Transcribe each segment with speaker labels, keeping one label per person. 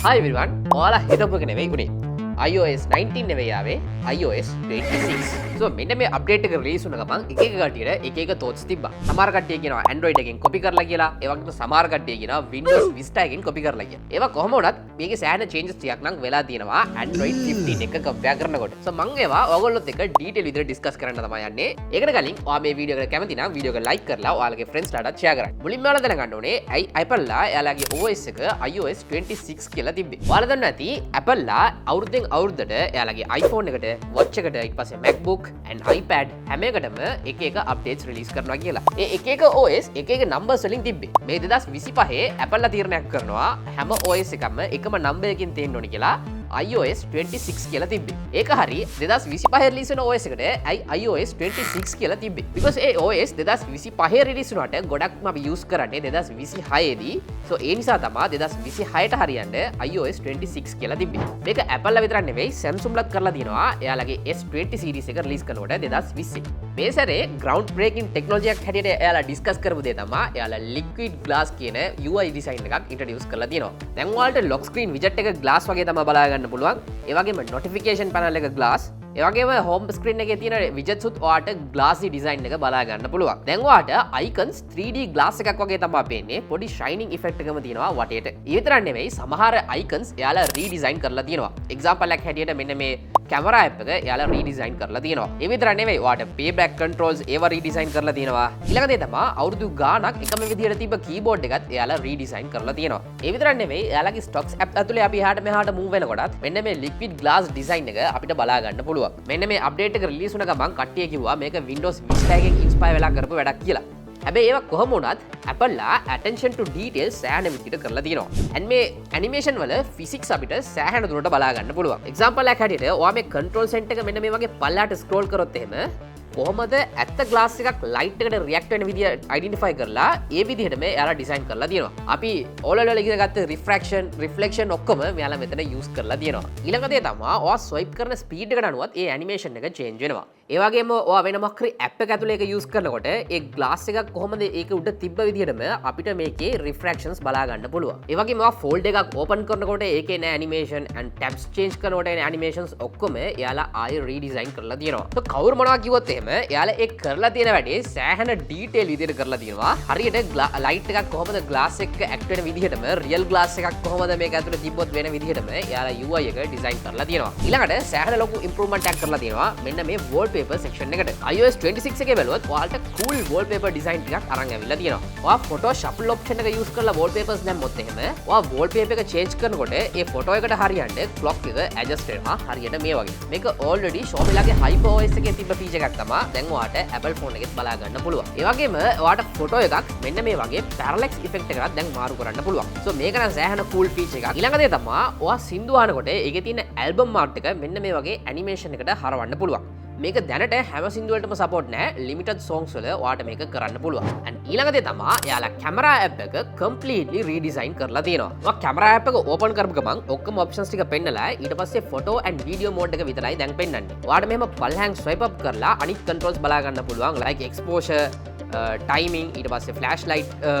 Speaker 1: Hi everyone, ඔයාලා හිතපු එක නෙවෙයි උනේ. iOS 19 නෙවෙයි ආවේ, iOS 26. So මෙන්න මේ අප්ඩේට් එක රිලීස් වුණ ගමන් එක එක කට්ටියට එක එක thoughts තිබ්බා. සමහර කට්ටිය කියනවා Android එකෙන් කොපි කරලා කියලා, ඒ වගේම සමහර කට්ටිය කියනවා Windows Vista එකෙන් කොපි කරලා කියලා. ඒවා කොහොම වුණත් මේකේ සෑහෙන changes ටිකක් නම් වෙලා තියෙනවා Android 15 එක කම්පෙයාර් කරනකොට. So මං ඒවා ඔයගොල්ලොත් එක්ක ඩීටේල් විදිහට ඩිස්කස් කරන්න තමයි යන්නේ. ඒකට කලින් ඔයා මේ වීඩියෝ එකට කැමති නම් වීඩියෝ එක ලයික් කරලා ඔයාලගේ ෆ්‍රෙන්ඩ්ස් ලාටත් ෂෙයා කරන්න. මුලින්ම ඔයාලා දැනගන්න ඕනේ ඇයි Apple ලා එයාලගේ OS එක iOS 26 කියලා තිබ්බේ. ඔයාලා දන්නවා ඇති Apple ලා අවුරුද්දෙන් අවුරුද්දට එයාලගේ iPhone එකට, watch එකට, ඊට පස්සේ MacBook and iPad හැම එකටම එක එක අප්ඩේට්ස් රිලීස් කරනවා කියලා. ඒ එක එක OS එක එක නම්බර්ස් වලින් තිබ්බේ. මේ 2025 Apple ලා තීරණයක් කරනවා හැම OS එකක්ම එකම නම්බර් එකකින් තියෙන්න ඕනි කියලා iOS 26 කියලා තිබ්බේ. ඒක හරි, 2025 රිලීස් වෙන OS එකට ඇයි iOS 26 කියලා තිබ්බේ? Because ඒ OS 2025 රිලීස් වුණාට ගොඩක්ම අපි යූස් කරන්නේ 2026 දී. So ඒ නිසා තමා 2026ට හරියන්න iOS 26 කියලා තිබ්බේ. මේක Apple ලා විතරක් නෙවෙයි, Samsung ලත් කරලා තියෙනවා එයාලගේ S20 series එක රිලීස් කරනකොට 2020. මේ සැරේ ග්‍රවුන්ඩ් බ්‍රේකින් ටෙක්නොලොජි එකක් හැටියට එයාලා ඩිස්කස් කරපු දේ තමා එයාලා ලික්විඩ් ග්ලාස් කියන UI design එකක් ඉන්ට්‍රොඩියුස් කරලා තියෙනවා. දැන් ඔයාලට ලොක් ස්ක්‍රීන් විජට් එක ග්ලාස් වගේ තමයි බලා ගන්න පුළුවන්. ඒ වගේම නොටිෆිකේෂන් පැනල් එක ග්ලාස්. ඒ වගේම හෝම් ස්ක්‍රීන් එකේ තියෙන විජට්ස් උත් ඔයාට ග්ලාසි ඩිසයින් එක බලා ගන්න පුළුවන්. දැන් ඔයාට අයිකන්ස් 3D glass එකක් වගේ තමයි පේන්නේ. පොඩි ෂයිනින් ඉෆෙක්ට් එකම තියෙනවා වටේට. ඒ විතරක් නෙවෙයි, සමහර අයිකන්ස් එයාලා රීඩිසයින් කරලා තියෙනවා. එක්සැම්පල් එකක් හැටියට මෙන්න මේ කැමරා ඇප් එක එයාලා රීඩිසයින් කරලා තියෙනවා. ඒ විතරක් නෙවෙයි, ඔයාට පේබැක් කන්ට්‍රෝල්ස් ඒවා රීඩිසයින් කරලා තියෙනවා. ඊළඟ දේ තමයි අවුරුදු ගාණක් එකම විදිහට තිබ්බ කීබෝඩ් එකත් එයාලා රීඩිසයින් කරලා තියෙනවා. ඒ විතරක් නෙවෙයි, එයාලගේ ස්ටොක්ස් ඇප් ඇතුලේ අපි එහාට මෙහාට මූව් වෙනකොටත් මෙන්න මේ ලික්විඩ් ග්ලාස් ඩිසයින් එක අපිට බලා ගන්න පුළුවන්. මෙන්න මේ අප්ඩේට් එක රිලීස් වුණ ගමන් කට්ටිය කිව්වා මේක Windows Vista එකෙන් ඉන්ස්පයර් වෙලා කරපු වැඩක් කියලා. හැබැයි ඒවා කොහොම වුණත් Apple ලා attention to detail සෑහෙන විදිහට කරලා තියෙනවා. And මේ ඇනිමේෂන් වල ෆිසික්ස් අපිට සෑහෙන දුරට බලා ගන්න පුළුවන්. එක්සැම්පල් එකක් හැටියට ඔයා මේ කන්ට්‍රෝල් සෙන්ටර් එක මෙන්න මේ වගේ පල්ලෙහාට ස්ක්‍රෝල් කරොත් එහෙම කොහොමද ඇත්ත ග්ලාස් එකක් ලයිට් එකට රියැක්ට් වෙන විදිය අයිඩෙන්ටිෆයි කරලා ඒ විදිහටම එයාලා ඩිසයින් කරලා තියෙනවා. අපි ඕ ලෙවල් වල ඉගෙන ගත්ත රිෆ්‍රැක්ෂන්, රිෆ්ලෙක්ෂන් ඔක්කොම මෙයාලා මෙතන යූස් කරලා තියෙනවා. ඊළඟ දේ තමයි ඔයා ස්වයිප් කරන ස්පීඩ් එකට අනුවත් ඒ ඇනිමේෂන් එක චේන්ජ් වෙනවා. ඒ වගේම ඔයා වෙන මොකක් හරි ඇප් එක ඇතුලේ ඒක යූස් කරනකොට ඒ ග්ලාස් එකක් කොහොමද ඒක උඩ තිබ්බ විදිහටම අපිට මේකේ රිෆ්‍රැක්ෂන්ස් බලා ගන්න පුළුවන්. ඒ වගේම ඔයා ෆෝල්ඩ් එකක් ඕපන් කරනකොට ඒකේ එන ඇනිමේෂන් ඇන්ඩ් ටැබ්ස් චේන්ජ් කරනකොට එන ඇනිමේෂන්ස් ඔක්කොම එයාලා ආයෙ රීඩිසයින් කරලා තියෙනවා. તો කවුරු මොනවා කිව්වොත් එහෙම එයාලා ඒ කරලා තියෙන වැඩේ සෑහෙන ඩීටේල් විදිහට කරලා තියෙනවා. හරියට ලයිට් එකක් කොහොමද ග්ලාස් එක ඇක්ට් වෙන විදිහටම, රියල් ග්ලාස් එකක් කොහොමද මේක ඇතුලේ තිබ්බොත් වෙන විදිහටම එයාලා UI එක ඩිසයින් කරලා තියෙනවා. ඊළඟට සෑහෙන ලොකු ඉම්ප්‍රූව්මන්ට් එකක් කරලා තියෙනවා මෙන්න මේ වෝල්පේපර් සෙක්ෂන් එකට. iOS 26 එකේ බැලුවොත් ඔයාලට කූල් වෝල්පේපර් ඩිසයින් ටිකක් අරන් ඇවිල්ලා තියෙනවා. ඔයා ෆොටෝ ෂෆල් ඔප්ෂන් එක යූස් කරලා වෝල්පේපර්ස් දැම්මොත් එහෙම ඔයා වෝල්පේපර් එක චේන්ජ් කරනකොට ඒ ෆොටෝ එකට හරියන්න ක්ලොක් එක ඇඩ්ජස්ට් වෙනවා හරියට මේ වගේ. මේක ඔල්රෙඩි Xiaomi ලගේ Hyper OS එකේ තිබ්බ ෆීචර් එකක් තමයි. දැන් ඔයාට Apple phone එකෙත් බලා ගන්න පුළුවන්. ඒ වගේම ඔයාට ෆොටෝ එකක් මෙන්න මේ වගේ පැරලැක්ස් ඉෆෙක්ට් එකකට දැන් මාරු කරන්න පුළුවන්. සෝ මේක නම් සෑහෙන කූල් ෆීචර් එකක්. ඊළඟ දේ තමයි ඔයා සින්දු අහනකොට ඒකේ තියෙන ඇල්බම් ආර්ට් එක මෙන්න මේ වගේ ඇනිමේෂන් එකට හරවන්න පුළුවන්. මේක දැනට හැම සින්දු වලටම සපෝට් නෑ, ලිමිටඩ් සෝංස් වල ඔයාට මේක කරන්න පුළුවන්. ඇන්ඩ් ඊළඟ දේ තමයි එයාලා කැමරා ඇප් එක කම්ප්ලීට්ලි රීඩිසයින් කරලා තියෙනවා. ඔයා කැමරා ඇප් එක ඕපන් කරපු ගමන් ඔක්කොම ඔප්ෂන්ස් ටික පෙන්නලා ඊට පස්සේ ෆොටෝ ඇන්ඩ් වීඩියෝ මෝඩ් එක විතරයි දැන් පෙන්නන්නේ. ඔයාට මෙහෙම පල්ලෙහාන් ස්වයිප් අප් කරලා අනිත් කන්ට්‍රෝල්ස් බලා ගන්න පුළුවන්, like exposure, timing, ඊට පස්සේ ෆ්ලෑෂ් ලයිට්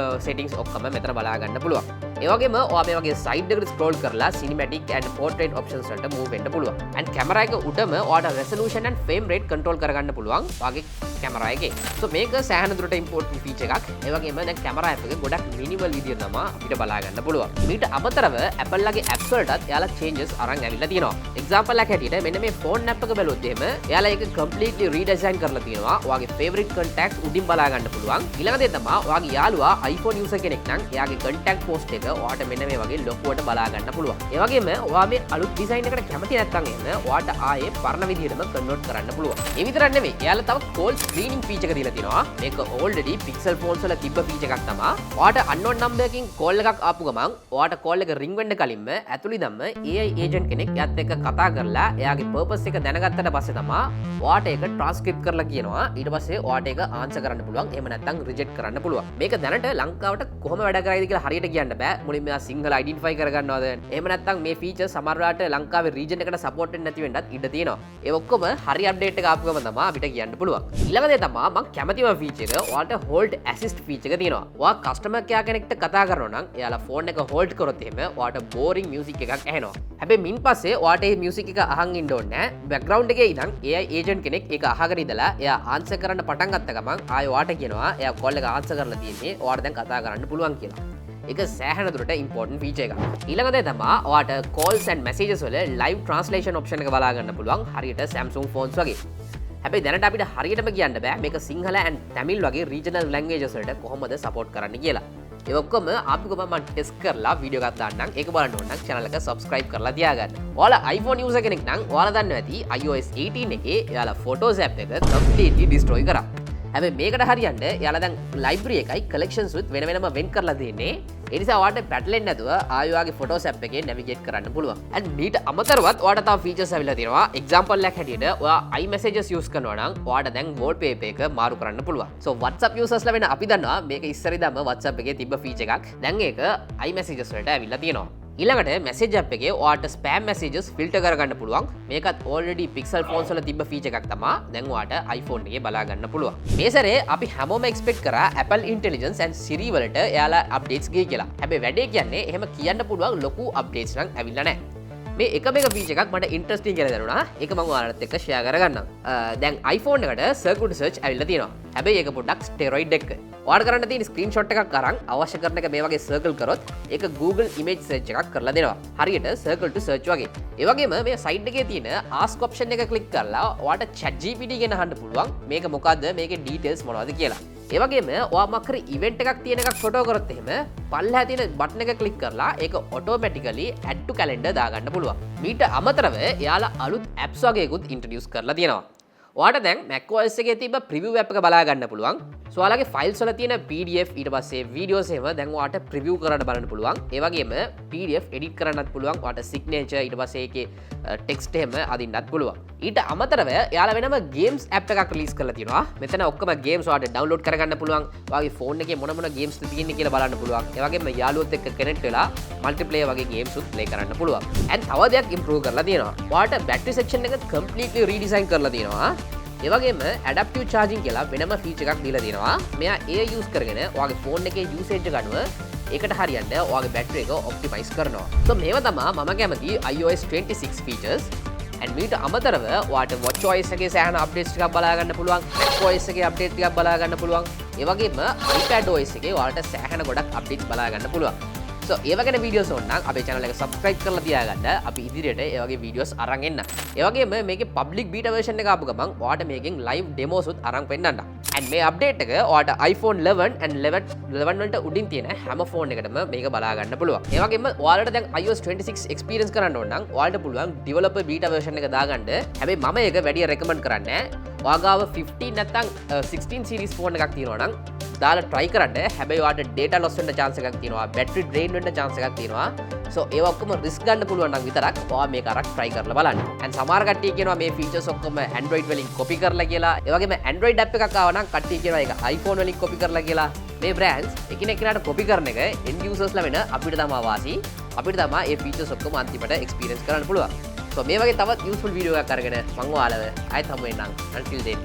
Speaker 1: සෙටින්ග්ස් ඔක්කොම මෙතන බලා ගන්න පුළුවන්. ඒ වගේම ඔයා මේ වගේ සයිඩ් එකට ස්ක්‍රෝල් කරලා සිනිමැටික් ඇන්ඩ් පෝට්‍රේට් ඔප්ෂන්ස් වලට මූව් වෙන්න පුළුවන්. ඇන්ඩ් කැමරා එක උඩම ඔයාට resolution and frame rate control කරගන්න පුළුවන් ඔයාගේ කැමරා එකේ. සෝ මේක සෑහෙන දුරට ඉම්පෝටන්ට් ෆීචර් එකක්. ඒ වගේම දැන් කැමරා ඇප් එක ගොඩක් මිනිමල් විදියට තමයි අපිට බලා ගන්න පුළුවන්. මීට අමතරව Apple ලගේ ඇප්ස් වලටත් එයාලා චේන්ජස් අරන් ඇවිල්ලා තියෙනවා. එක්සැම්පල් එකක් හැටියට මෙන්න මේ ෆෝන් ඇප් එක බැලුවොත් එහෙම එයාලා ඒක කම්ප්ලීට්ලි රීඩිසයින් කරලා තියෙනවා. ඔයාගේ ෆේවරිට් කන්ටැක්ට්ස් උඩින් බලා ගන්න පුළුවන්. ඊළඟ දේ තමයි ඔයාගේ යාළුවා iPhone user කෙනෙක් නම් එයාගේ කන්ටැක්ට් පෝස්ට් එක ඔයාට මෙන්න මේ වගේ ලොකුවට බලා ගන්න පුළුවන්. ඒ වගේම ඔයා මේ අලුත් ඩිසයින් එකට කැමති නැත්නම් එහෙම ඔයාට ආයේ පරණ විදිහටම කන්වර්ට් කරන්න පුළුවන්. ඒ විතරක් නෙවෙයි, එයාලා තව කෝල් ස්ක්‍රීනින් ෆීචර් එක දීලා තිනවා. මේක ඕල්රෙඩි Pixel phones වල තිබ්බ ෆීචර් එකක් තමයි. ඔයාට unknown number එකකින් කෝල් එකක් ආපු ගමන් ඔයාට කෝල් එක රින්ග් වෙන්න කලින්ම ඇතුළේ දැම්ම AI agent කෙනෙක් එයාත් එක්ක කතා කරලා එයාගේ පර්පස් එක දැනගත්තට පස්සේ තමයි ඔයාට ඒක ට්‍රාන්ස්ක්‍රිප්ට් කරලා කියනවා. ඊට පස්සේ ඔයාට ඒක ආන්සර් කරන්න පුළුවන්. එහෙම නැත්නම් රිජෙක්ට් කරන්න පුළුවන්. මේක දැනට ලංකාවට කොහොම වැඩ කරයිද කියලා හරියට කියන්න බෑ. මුලින්ම එයා සිංහල අයිඩෙන්ටිෆයි කරගන්නවද? එහෙම නැත්නම් මේ ෆීචර් සමහර වෙලාවට ලංකාවේ රීජන් එකට සපෝට් වෙන්නේ නැති වෙන්නත් ඉඩ තියෙනවා. ඒ ඔක්කොම හරි අප්ඩේට් එක ආපු ගමන් තමයි අපිට කියන්න පුළුවන්. ඊළඟ දේ තමයි මං කැමතිම ෆීචර් එක, ඔයාලට හෝල්ඩ් ඇසිස්ට් ෆීචර් එක තියෙනවා. ඔයා කස්ටමර් කෙයාර් කෙනෙක්ට කතා කරනවා නම් එයාලා ෆෝන් එක හෝල්ඩ් කරොත් එහෙම ඔයාට බෝරිං මියුසික් එකක් ඇහෙනවා. හැබැයි මින් පස්සේ ඔයාට මේ මියුසික් එක අහන් ඉන්න ඕනේ නෑ. බැක්ග්‍රවුන්ඩ් එකේ ඉඳන් AI agent කෙනෙක් ඒක අහගෙන ඉඳලා එයා ආන්සර් කරන්න පටන් ගත්ත ගමන් ආයෙ ඔයාට කියනවා එයා කෝල් එක ආන්සර් කරලා තියෙන්නේ, ඔයාට දැන් කතා කරන්න පුළුවන් කියලා. ඒක සෑහෙන දුරට ඉම්පෝටන්ට් ෆීචර් එකක්. ඊළඟ දේ තමයි ඔයාට calls and messages වල live translation option එක බලා ගන්න පුළුවන්, හරියට Samsung phones වගේ. හැබැයි දැනට අපිට හරියටම කියන්න බෑ මේක සිංහල and Tamil වගේ regional languages වලට කොහොමද සපෝට් කරන්න කියලා. ඒ ඔක්කොම ආපු ගමන් මම ටෙස්ට් කරලා වීඩියෝ එකක් දාන්නම්. ඒක බලන්න ඕන නම් channel එක subscribe කරලා තියාගන්න. ඔයාලා iPhone user කෙනෙක් නම් ඔයාලා දන්නවා ඇති iOS 18 එකේ එයාලා Photos app එක completely destroy කරා. හැබැයි මේකට හරියන්න එයාලා දැන් ලයිබ්‍රරි එකයි කලෙක්ෂන්ස් උත් වෙන වෙනම වෙන් කරලා තියෙන්නේ. ඒ නිසා ඔයාලට පැටලෙන්නේ නැතුව ආයෙ ඔයාගේ ෆොටෝස් ඇප් එකේ නැවිගේට් කරන්න පුළුවන්. ඇන්ඩ් මීට අමතරවත් ඔයාලට තව ෆීචර්ස් ඇවිල්ලා තියෙනවා. එක්සැම්පල් එකක් හැටියට ඔයා iMessages use කරනවා නම් ඔයාට දැන් වෝල්පේපර් එක මාරු කරන්න පුළුවන්. So WhatsApp users ලා වෙන අපි දන්නවා මේක ඉස්සර ඉඳන්ම WhatsApp එකේ තිබ්බ ෆීචර් එකක්. දැන් ඒක iMessages වලට ඇවිල්ලා තියෙනවා. ඊළඟට මැසේජ් ඇප් එකේ ඔයාට ස්පෑම් මැසේජස් ෆිල්ටර් කරගන්න පුළුවන්. මේකත් ඔල්රෙඩි Pixel phones වල තිබ්බ ෆීචර් එකක් තමා. දැන් ඔයාට iPhone එකේ බලා ගන්න පුළුවන්. මේ සැරේ අපි හැමෝම එක්ස්පෙක්ට් කරා Apple Intelligence and Siri වලට එයාලා අප්ඩේට්ස් ගියේ කියලා. හැබැයි වැඩේ කියන්නේ එහෙම කියන්න පුළුවන් ලොකු අප්ඩේට්ස් නම් ඇවිල්ලා නැහැ. මේ එකම එක ෆීචර් එකක් මට ඉන්ට්‍රස්ටිං කියලා දැනුණා. ඒක මම ඔයාලත් එක්ක ෂෙයා කරගන්නම්. දැන් iPhone එකට Circle to Search ඇවිල්ලා තියෙනවා. හැබැයි ඒක පොඩ්ඩක් ස්ටෙරොයිඩ් එක්ක. ඔයාලට කරන්න තියෙන ස්ක්‍රීන්ෂොට් එකක් අරන් අවශ්‍ය කරන එක මේ වගේ සර්කල් කරොත් ඒක Google Image Search එකක් කරලා දෙනවා. හරියට Circle to Search වගේ. ඒ වගේම මේ සයිඩ් එකේ තියෙන Ask option එක ක්ලික් කරලා ඔයාට ChatGPT ගැන අහන්න පුළුවන් මේක මොකද්ද, මේකේ ඩීටේල්ස් මොනවද කියලා. ඒ වගේම ඔයා මොකක් හරි ඉවෙන්ට් එකක් තියෙන එකක් ෆොටෝ කරොත් එහෙම පල්ලෙහා තියෙන බටන් එක ක්ලික් කරලා ඒක ඔටෝමැටිකලි ඇඩ් ටු කැලෙන්ඩර් දාගන්න පුළුවන්. මීට අමතරව එයාලා අලුත් ඇප්ස් වගේකුත් ඉන්ට්‍රොඩියුස් කරලා තියෙනවා. ඔයාට දැන් Mac OS එකේ තිබ්බ ප්‍රිවිව් ඇප් එක බලා ගන්න පුළුවන්. සෝ ඔයාලගේ ෆයිල්ස් වල තියෙන PDF, ඊට පස්සේ වීඩියෝස් එහෙම දැන් ඔයාට ප්‍රිවිව් කරන්න බලන්න පුළුවන්. ඒ වගේම PDF edit කරන්නත් පුළුවන්. ඔයාට සිග්නේචර්, ඊට පස්සේ ඒකේ ටෙක්ස්ට් එහෙම අදින්නත් පුළුවන්. ඊට අමතරව එයාලා වෙනම ගේම්ස් ඇප් එකක් රිලීස් කරලා තියෙනවා. මෙතන ඔක්කොම ගේම්ස් ඔයාට ඩවුන්ලෝඩ් කරගන්න පුළුවන්. ඔයාගේ ෆෝන් එකේ මොන මොන ගේම්ස් තියෙන්නේ කියලා බලන්න පුළුවන්. ඒ වගේම යාළුවොත් එක්ක කනෙක්ට් වෙලා මල්ටිප්ලේයර් වගේ ගේම්ස් උත් ප්ලේ කරන්න පුළුවන්. ඇන්ඩ් තව දෙයක් ඉම්ප්‍රූව් කරලා තියෙනවා. ඔයාට බැටරි සෙක්ෂන් එක කම්ප්ලීට්ලි රීඩිසයින් කරලා තියෙනවා. ඒ වගේම ඇඩැප්ටිව් චාර්ජින් කියලා වෙනම ෆීචර් එකක් දීලා තියෙනවා. මෙයා ඒ යූස් කරගෙන ඔයාගේ ෆෝන් එකේ යූසේජ් එක අනුව ඒකට හරියන්න ඔයාගේ බැටරි එක ඔප්ටිමයිස් කරනවා. සෝ මේවා තමා මම කැමති iOS 26 features. And මීට අමතරව ඔයාට Watch OS එකේ සෑහෙන අප්ඩේට්ස් ටිකක් බලා ගන්න පුළුවන්. Mac OS එකේ අප්ඩේට් ටිකක් බලා ගන්න පුළුවන්. ඒ වගේම iPad OS එකේ ඔයාලට සෑහෙන ගොඩක් අප්ඩේට්ස් බලා ගන්න පුළුවන්. සෝ ඒව ගැන වීඩියෝස් ඕන නම් අපේ channel එක subscribe කරලා තියාගන්න. අපි ඉදිරියට ඒ වගේ වීඩියෝස් අරන් එන්න. ඒ වගේම මේකේ public beta version එක ආපු ගමන් ඔයාට මේකෙන් live demos උත් අරන් පෙන්නන්න. And මේ අප්ඩේට් එක ඔයාට iPhone 11 and 11 වලට උඩින් තියෙන හැම ෆෝන් එකටම මේක බලා ගන්න පුළුවන්. ඒ වගේම ඔයාලට දැන් iOS 26 experience කරන්න ඕන නම් ඔයාලට පුළුවන් developer beta version එක දාගන්න. හැබැයි මම ඒක වැඩිය recommend කරන්නේ නැහැ. ඔයා ගාව 15 නැත්නම් 16 series phone එකක් තියෙනවා නම් දාලා try කරන්න. හැබැයි ඔයාට data loss වෙන්න chance එකක් තියෙනවා. Battery drain වෙන්න chance එකක් තියෙනවා. සෝ ඒවා ඔක්කොම risk ගන්න පුළුවන් නම් විතරක් ඔයා මේක අරක් try කරලා බලන්න. And සමහර කට්ටිය කියනවා මේ features ඔක්කොම Android වලින් copy කරලා කියලා. ඒ වගේම Android app එකක් ආවා නම් කට්ටිය කියනවා ඒක iPhone වලින් copy කරලා කියලා. මේ brands එකිනෙකනාට copy කරන එක end users ලා වෙන අපිට තමා වාසි. අපිට තමා මේ features ඔක්කොම අන්තිමට experience කරන්න පුළුවන්. සෝ මේ වගේ තවත් useful video එකක් අරගෙන මං ඔයාලව ආයෙත් හමු වෙන්නම්. Until then,